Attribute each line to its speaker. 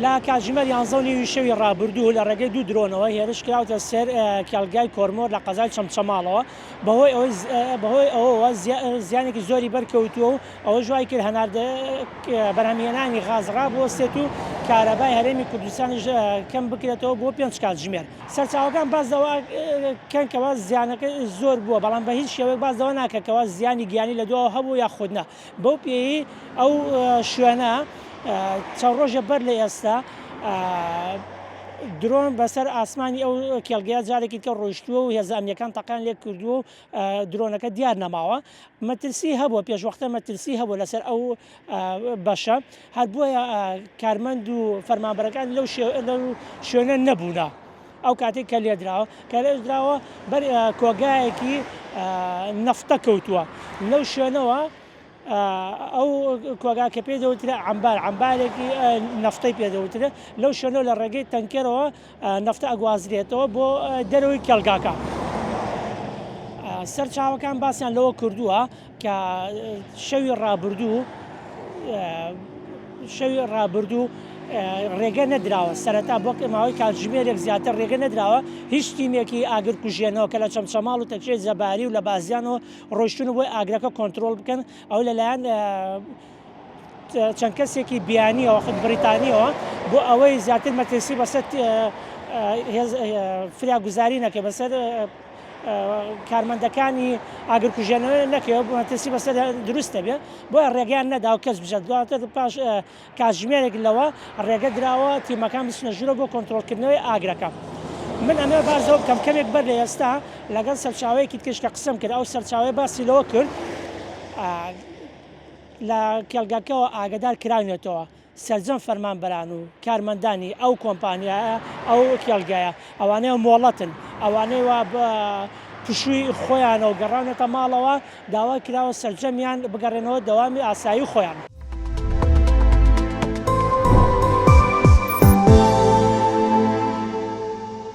Speaker 1: لە کاتژمێر یانزە و نیوی شەوی ڕابردوو لە ڕێگەی دوو درۆنەوە هێرش کراوەتە سەر کێڵگای کۆرمۆر لە قەزای چەمچەماڵەوە بەهۆی ئەوەی بەهۆی ئەوەوە زیانێکی زۆری بەرکەوتووە و ئەوەش وای کرد هەناردە بەرهەمهێنانی غاز ڕابوەستێت و کارەبای هەرێمی کوردستانیش کەم بکرێتەوە بۆ پێنج کاتژمێر. سەرچاوەکان باس لەوە کەن کەوا زیانەکە زۆر بووە، بەڵام بە هیچ شێوەیەک باس لەوە ناکەن کەوا زیانی گیانی لە دواوە هەبوو یاخود نا. بەو پێیەی ئەو شوێنە چەند ڕۆژێ بەر لە ئێستا درۆن بەسەر ئاسمانی ئەو کێڵگەیە جارێکی دیکە ڕۆیشتووە و هێزە ئەمنییەکان تەقەیان لێ کردووە و درۆنەکە دیار نەماوە. مەترسی هەبووە، پێشوەختە مەترسی هەبووە لەسەر ئەو بەشە، هەر بۆیە کارمەند و فەرمانبەرەکان لەو شوێنە نەبوونە ئەو کاتێک کە لێدراوە کە لێدراوە بەر کۆگایەکی نەفتە کەوتووە لەو شوێنەوە ئەو کۆگا کە پێی دەوترێ عەمبار عەمبارێکی نەفتەی پێ دەوترێ لەو شوێنەوە لە ڕێگەی تەنکەرەوە نەفتە ئەگوازرێتەوە بۆ دەرەوەی کێڵگاکە. سەرچاوەکان باسیان لەوە کردووە کە شەوی ڕابردوو شەوی ڕابردوو ڕێگە نەدراوە سەرەتا بۆ ماوەی کاتژمێرێک زیاتر ڕێگە نەدراوە هیچ تیمێکی ئاگر کوژێنەوە کە لە چەمچەماڵ و تەکیەی زەباری و لە بازیانەوە ڕۆیشتون بۆی ئاگرەکە کۆنترۆڵ بکەن ئەو لەلایەن چەند کەسێکی بیانیەوە خود بریتانیەوە بۆ ئەوەی زیاتر مەترسی بەسەر فریاگوزاری نەکە بەسەر کارمەندەکانی ئاگرکوژێنەوە نەکەوێت مەترسی بەسەر دروست دەبێت بۆیە ڕێگەیان نەدا و کەس بچێت دواتر پاش کاتژمێرێک لەوە ڕێگە دراوە تیمەکان بچنە ژوورە بۆ کۆنترۆڵکردنەوەی ئاگرەکە. من ئەمەوێ باس لەوە بکەم کەمێک بەر لە ئێستا لەگەڵ سەرچاوەیەکی تکش کە قسەم کرد ئەو سەرچاوەیە باسی لەوە کرد لە کێڵگەکەوە ئاگدار کراونێتەوە سەرجەم فەرمانبەران و کارمەندانی ئەو کۆمپانیایە، ئەو کێڵگەیە، ئەوانەی مۆڵەتن، ئەوانەی وا بە پشووی خۆیانەوە گەڕاونەتە ماڵەوە، داوا کراوە سەرجەمیان بگەڕێنەوە دەوامی ئاسایی خۆیان.